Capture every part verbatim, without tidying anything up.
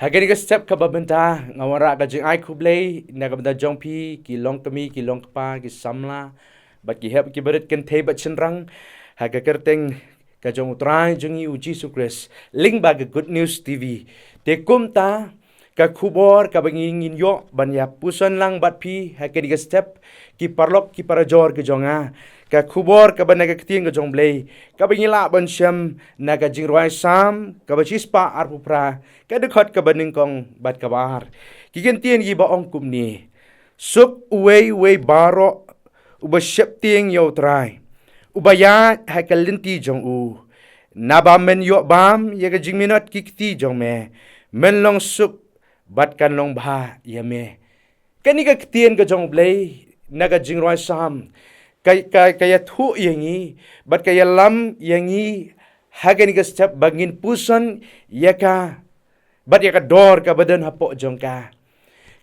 Kane ka step kaba mynta nga wanrah ka jingai khublei na ka bynta jong phi ki longkmie, ki longkpa, ki samla bad ki hep ki barit, kynthei bad shynrang, ha ka kyrteng ka jong U Trai jong ngi U Jisu Khrist lyngba ka Good News T V. Te kumta ka khubor kaba ngi ngin ïoh ban ïa puson lang bad phi ha kane ka step, ki paralok ki parajor ki jong nga, ka khubor kaba na ka ktien ka jong U Blei kaba ngi lah ban shem na ka Jingrwai Salm kaba shispah arphew phra, ka dkhot kaba nyngkong bad kaba ar. Ki kyntien kiba ong kumne: Suk uwei uwei baroh uba sheptieng ïa U Trai, uba ïaid ha ka lynti jong u. Naba men ïoh bam ïa ka jingminot ki kti jong me, men long suk bad kan long bha ïa me. Kane ka ktien ka jong U Blei na ka Jingrwai Salm ka, ka, ka ïathuh ïa ngi bad ka ïalam ïa ngi ha kane ka step ba ngin puson ïa ka bad ïa ka dor kaba don hapoh jong ka.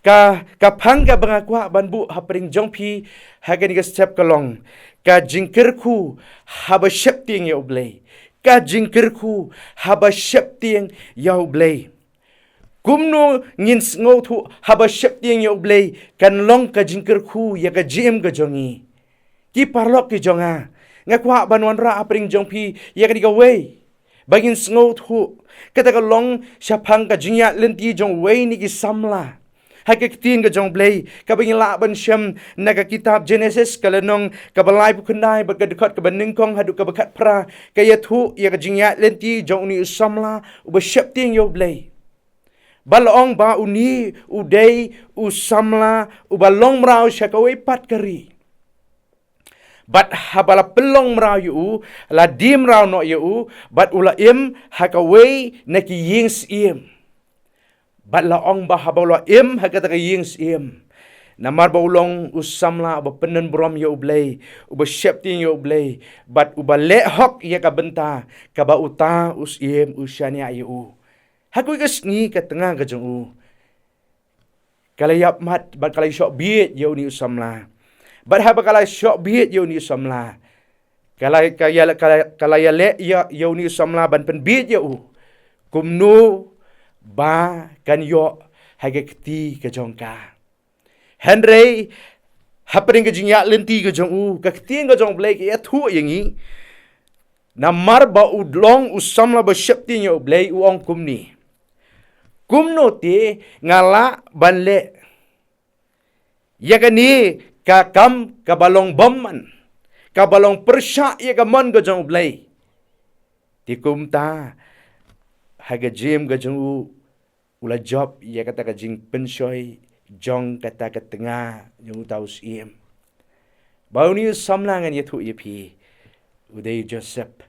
Ka, ka phang kaba nga kwah ban buh hapdeng jong phi ha kane ka step ka long ka jingkyrkhu haba sheptieng ïa U Blei. Ka jingkyrkhu haba sheptieng ïa U Blei. Kumno ngin sngewthuh haba sheptieng ïa U Blei kan long ka jingkyrkhu ïa ka jingim ka jong ngi? Ki paralok ki jong nga, nga kwah ban wanrah hapdeng jong phi ïa kane kawei ba ngin sngewthuh. Kata ka long shaphang ka jingïaid lynti jong uwei na ki samla ha ka ktien ka jong U Blei kaba ngi lah ban shem na ka kitab Genesis, ka lynnong kaba laiphew khyndai bad ka dkhot kaba nyngkong haduh kaba khatphra. Ka ïathuh ïa ka jingïaid lynti jong une u samla uba sheptieng ïa U Blei. Ba la ong ba une u dei u samla uba long mraw sha kawei pat ka ri. Bad haba la pynlong mraw ïa u, la die mraw noh ïa u, bad u la im ha kawei na ki ïing syiem. Bad la ong ba haba u la im ha kata ka ïing syiem, namar ba u long u samla uba pyndon burom ïa U Blei, uba sheptieng ïa U Blei, bad uba leh hok ïa ka bynta kaba uta u syiem u shaniah ïa u. Ha kawei ka sngi ka tnga ka jong u ka la ïapmat bad ka la ïashoh bieit ïa une u samla. Bad haba ka la ïashoh bieit ïa une u samla, ka la, ka ïa, ka la, ka la ïaleh ïa, ïa une u samla ban pynbieit ïa u kumno ba kan ïoh ha ka kti ka jong ka. Hynrei hapdeng ka jingïaid lynti ka jong u, ka ktien ka jong U Blei ka ïathuh ïa ngi, namar ba u long u samla ba sheptieng ïa U Blei, u ong kumne: Kumno te nga lah ban leh ïa kane ka kam kaba long bymman, kaba long pyrshah ïa ka mon ka jong U Blei? Te kumta ha ka jingim ka jong u, u la jop ïa kata ka jingpynshoi jong kata ka tnga jong uta u syiem. Ba une u samla ngan ïathuh ïa phi, u dei u Joseph,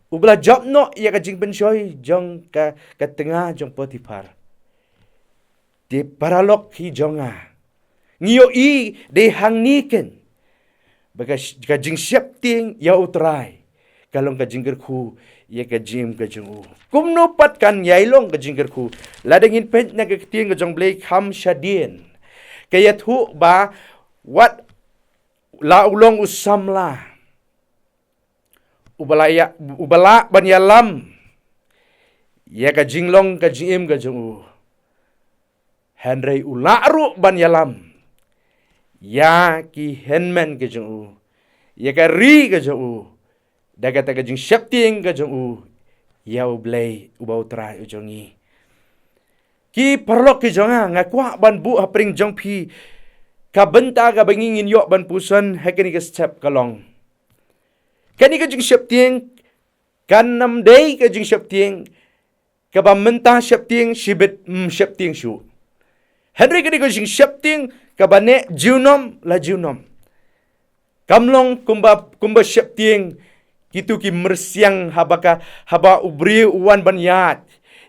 uba la jop noh ïa ka jingpynshoi jong ka, ka tnga jong Potiphar. Te paralok ki jong nga, ngi ïohi dei hangne keiñ ba ka, ka jingsheptieng ïa U Trai ka long ka jingkyrkhu ïa ka jingim ka jong u. Kumno pat kan ïai long ka jingkyrkhu lada ngin peit na ka ktien ka jong U Blei kham shadien? Ka ïathuh ba wat la u long u samla uba la ïa, uba lah ban ïalam ïa ka jinglong ka jingim ka jong u, hynrei u lah ruh ban ïalam ïa ki hynmen ka jong u, ïa ka ri ka jong u, da kata ka jingsheptieng ka jong u ïa U Blei uba U Trai u jong ngi. Ki paralok ki jong nga, nga kwah ban buh hapdeng jong phi ka bynta kaba ngi ngin ïoh ban puson ha kane ka step ka long, kane ka jingsheptieng kan ym dei ka jingsheptieng kaba mynta sheptieng, shibit ym sheptieng shuh. Hynrei ka dei ka jingsheptieng kaba neh junom la junom. Kam long kumba, kumba sheptieng kito ki myrsiang haba ka, haba u briew u wan ban ïaid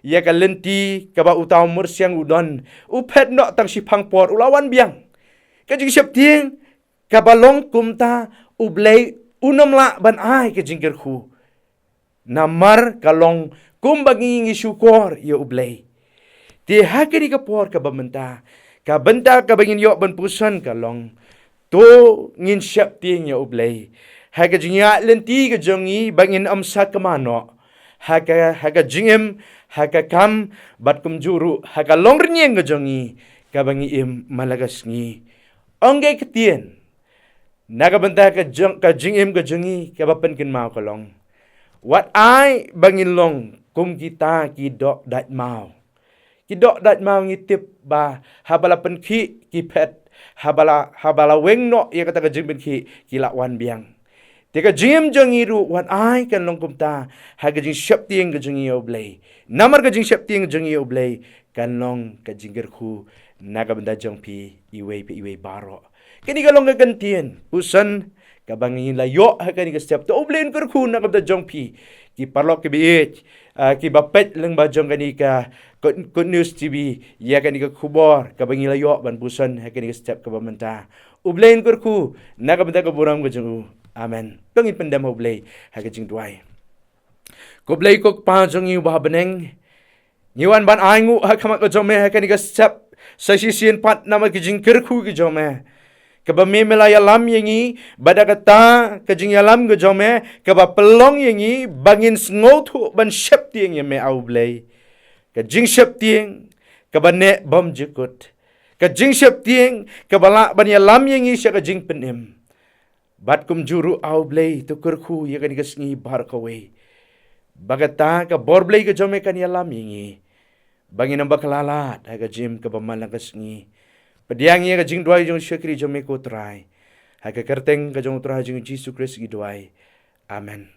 ïa ka lynti kaba uta u myrsiang u don, u phet noh tang shiphang por u la wan biang. Ka jingsheptieng kaba long kumta, U Blei un ym lah ban ai ka jingkyrkhu, namar ka long kumba ngi ngi shukor ïa U Blei. Te ha kane ka por kaba mynta, ka bynta kaba ngin ïoh ban puson ka long, to ngin sheptieng ïa U Blei ha ka jingïaid lynti ka jong ngi ba ngin ym sakma noh ha ka, ha ka jingim, ha ka kam, bad kumjuh ruh ha ka longrynïeng ka jong ngi kaba ngi im man la ka sngi. Ong ka ktien, na ka bynta ka jong, ka jingim ka jong ngi kaba pynkynmaw ka long, wat ai ba ngin long kum kita ki doh dait maw. Ki doh dait maw, ngi tip ba haba la pynkhih ki phet, haba la, haba la weng noh ïa kata ka jingpynkhih, ki la wan biang. Te ka jingim jong ngi ruh wat ai kan long kumta ha ka jingsheptieng ka jong ngi ïa U Blei. Namar ka jingsheptieng ka jong ngi ïa U Blei kan long ka jingkyrkhu na ka bynta jong phi iwei pa iwei baroh. Kane ka long ka kyntien puson kaba ngi la ïoh ha kane ka step. To U Blei un kyrkhu na ka bynta jong phi, ki paralok kiba ïeit, ah, kiba peit lyngba jong kane ka Good, Good News T V, ïa kane ka khubor kaba ngi la ïoh ban puson ha kane ka step kaba mynta. U Blei un kyrkhu na ka bynta ka burom ka jong u. Amen. To ngin pyndem ha U Blei ha ka jingduwai. Ko Blei ko Kpa jong ngi uba ha bneng, ngi wan ban ainguh ha khmat ka jong me ha kane ka step sa shisien pat namar ka jingkyrkhu ka jong me, kaba me, me la ïalam ïa ngi, bad da kata ka jingïalam ka jong me kaba pynlong ïa ngi ba ngin sngewthuh ban sheptieng ïa me, ah U Blei. Ka jingsheptieng kaba neh bymjukut, ka jingsheptieng kaba lah ban ïalam ïa ngi sha ka jingpynim. Bad kumjuh ruh, ah U Blei, to kyrkhu ïa kane ka sngi baroh kawei, ba kata ka bor Blei ka jong me kan ïalam ïa ngi ba ngin ym bakla lad ha ka jingim kaba man la ka sngi. Pdiang ïa ka jingduwai jong u shakri jong me, ko Trai. Ha ka kyrteng ka jong u Trai jong ngi Jisu Khrist ngi duwai. Amen.